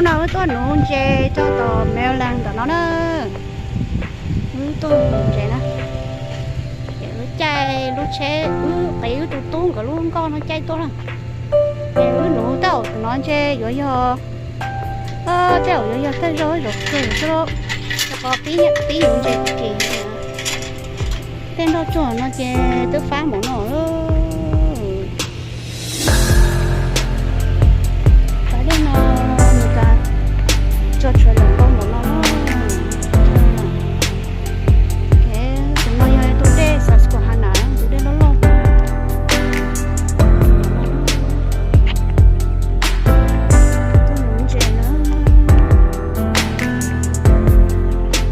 Wb tuaj nuv ntses rau tom Maryland ntawm no na. Wb tuaj nuv ntses na. Ces wb caij lub tsheb, wb qiv wb tus tub nkawd lub nkoj no caij tuaj na. Ces wb nuv tej zaum no ntshe yuav yog, tej zaum yuav yog tej zaug zaum kawg xwb lauj. Rau qhov pib nuv ntses tsis, tej nroj tsuag no ces twb fab npaum no. Fab dej no, Meskas tso tshuav lawm nkaus npaum no. Tus no yog tus dej Susquehanna, tus dej loj loj. Tuaj nuv ntses na.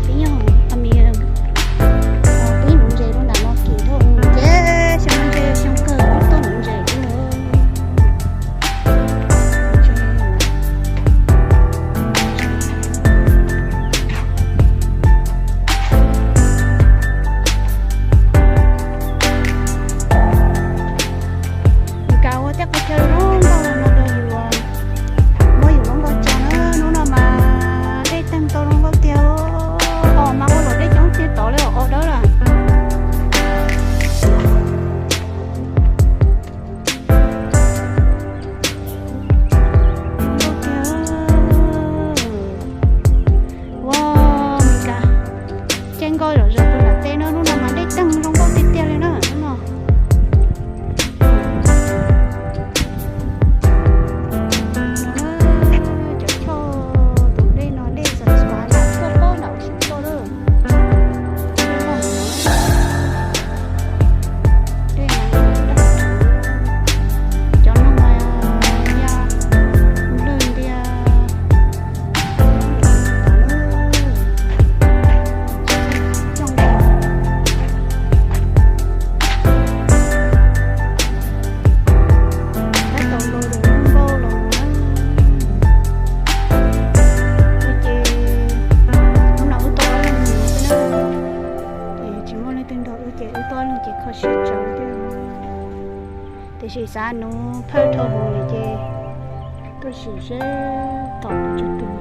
Pib nyuag amiv, pib nuv ntses rau ntawm no kis thiab, ces xyoo no ntshe xyoo kawg tuaj nuv ntses xwb. Meskas ua tej qhov chaw zoo nkauj no rau yus, muab yus lub nkoj tso na. Hnub no mas dej teeg tau zoo nkauj tiag, os mas ua luam dej coob tiag tod li os, dawb lawm. Ua, Meskas, caij nkoj zom zaws rau nram tej no, hnub no mas dej teeg zoo nkauj tiag tiag li na hnub no. Cov choj tus dej no dej Susquehanna tuaj pob nram ub si tuaj lawm. Cov no mas ya lwj ntiag. Tab tom los rau nkauj los na. Ces hnub no wb tuaj ob leeg xwb na. Ces tsis muaj leej twg nrog wb ces wb tuaj ob leeg ces kho siab tsawv thiab. Tiam sis xav nuv phawj dhau hauv lawm ces tuaj sim seb tom tsuag tus.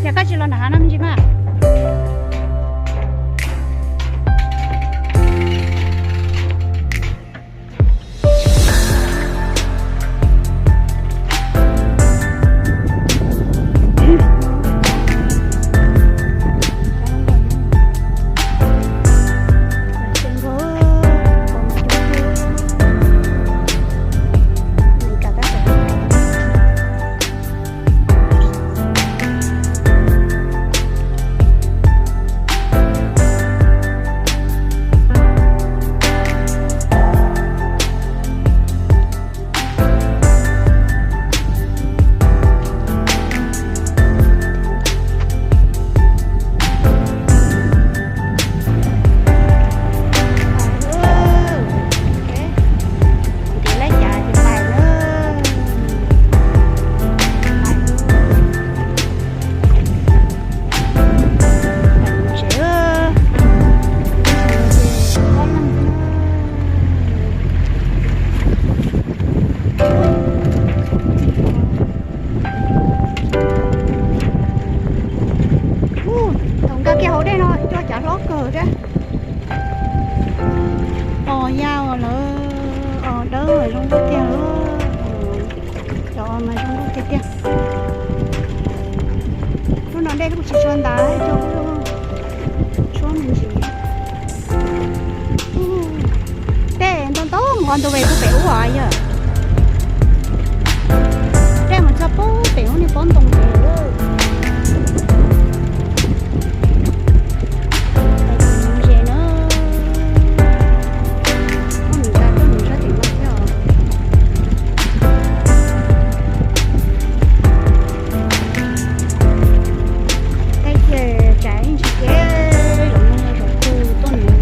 Yog koj tsis los nram hav no me ntsis mas. Thaum nkag kiag hauv dej no cua cav hlob kawg thiab. Os ya os lawv, os dawb zoo nkauj tiag. Cov os mas zoo nkauj tiag tiag. Hnub no dej kuj tsis tshua ntas, cua kuj tshuab me ntsis. Dej ntau ntau mus ntu pem kuj pem ub os yog. Dej mus txog pem ub niag pob ntoo pem. Ze na, tuaj mus tsa tuaj mus sab tim no thiab os. Thaij kiag tsam ib ntsis ces zaum no yog zaum kawg tuaj mus.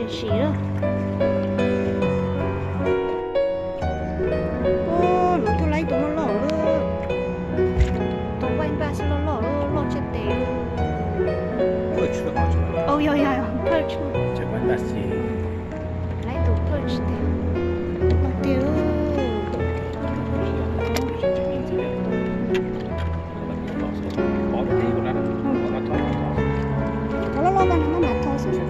Siv lawm. Ua, no twb laib tus loj loj lawm. Tus white bass loj loj loj tshaj tes. Ov, yog yog yog perch. Laib tus perch tiag. Loj tiag. Ov, loj loj no mas mam tho xwb.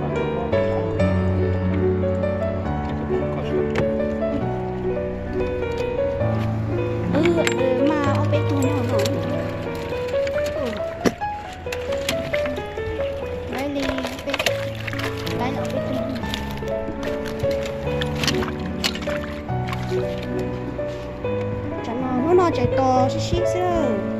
Mas ob peb tug nyob no. Laib li, laib ob peb tug. Tsam no hnub no tseem tos sib sib xwb.